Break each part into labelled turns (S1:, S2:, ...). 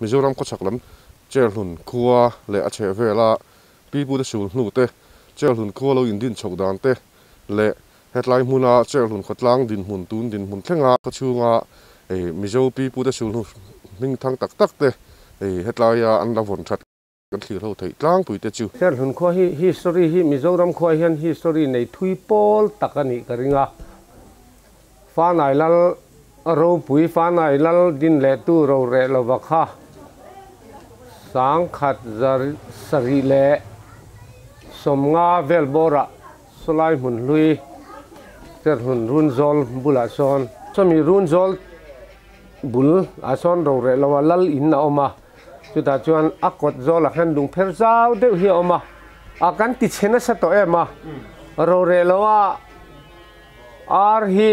S1: Mizoram khawchhak lam Cherhlun khua leh a chhehvela pipute sul hnu te, Cherhlun khua lo indin chhoh dan te leh hetlai hmuna Cherhlun khawtlang dinhmun tun dinhmun thlenga khawchhunga Mizo pipute sul hnu hming thang tak tak te hetlaia an la vawn that kan thlir ho theih tlangpui te chu.
S2: Cherhlun khua hi history hi Mizoram khua hian history nei thui pawl tak a nih ka ring a. Fanai lal ropui Fanai lal din leh tu ro reh lova kha sangkhat sarih leh sawmnga vel bawrah sawlai hmun hlui Cherhlun Runzawl bulah sawn sawmi Runzawl bul ah sawn ro reh lova lal in a awm a, chutah chuan a kawt zawlah khan lungpher zau deuh hi a awm a, a kan ti chhe nasa tawh em a, ro reh lova Ar hi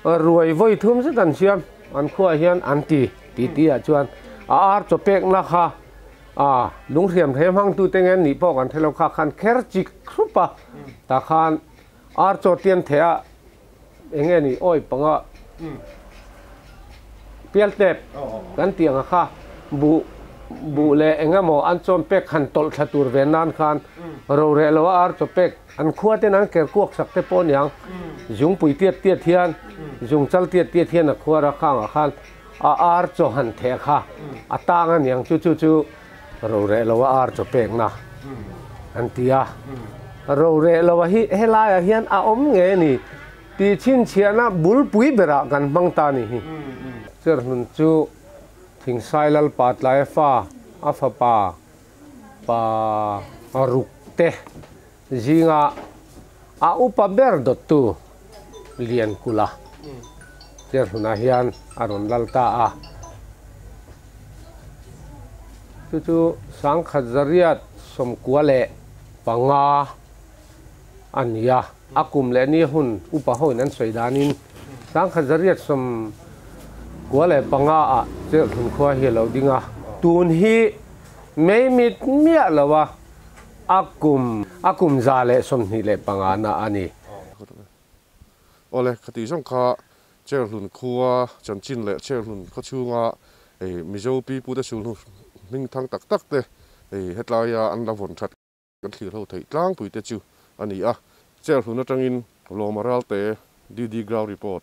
S2: ruai vawi thum zet an siam, an khuaah hian an ti ti ti ah chuan a ar chaw pekna kha a lunghriam hle hmangtute nge nih pawh kan hre lo kha khan kher chik hrup a, tah khan ar chaw tian theh a eng nge ni awi panga pial tep kan tih ang kha buh buh leh eng emaw an chawm pek han tawlh thla tur ve nan khan roreh lo a ar chaw pek An khua ten an ker kuak sak te pawh aniang, zungpui tiat tiat hian, zungchal tiat tiat hian a khuar a khangah khan a ar chaw han theh kha a tang aniang chu chu chu roreh lo a ar chaw pekna an ti a. Roreh lo a hi helaiah hian a awm nge ni tih chhinchhiahna bulpui berah kan hmang ta ni hi. Cherhlun chu Thingsai Lalpa Tlaia fa a fapa Pa ruk te zinga a upa ber dawttu Liankula Cherhlunah hian a rawn lal ta a. Chu chu sangkhat zariat sawmkua leh panga a ni a, a kum leh ni hun upa hoin an sawi danin sangkhat zariat sawmkua leh panga ah Cherhlun khua hi a lo ding a. Tun hi Mei mit miah lo a, a kum a kum 125 na a ni.
S1: Awle, khati zawng kha Cherhlun khua chanchin leh Cherhlun khaw chhunga Mizo pipute sulhnu hming thang tak tak te hetlaia an la vawn that kan thlir ho theih tlangpui te chu a ni a. Cherhlun atangin Lawma Ralte, DD Ground Report.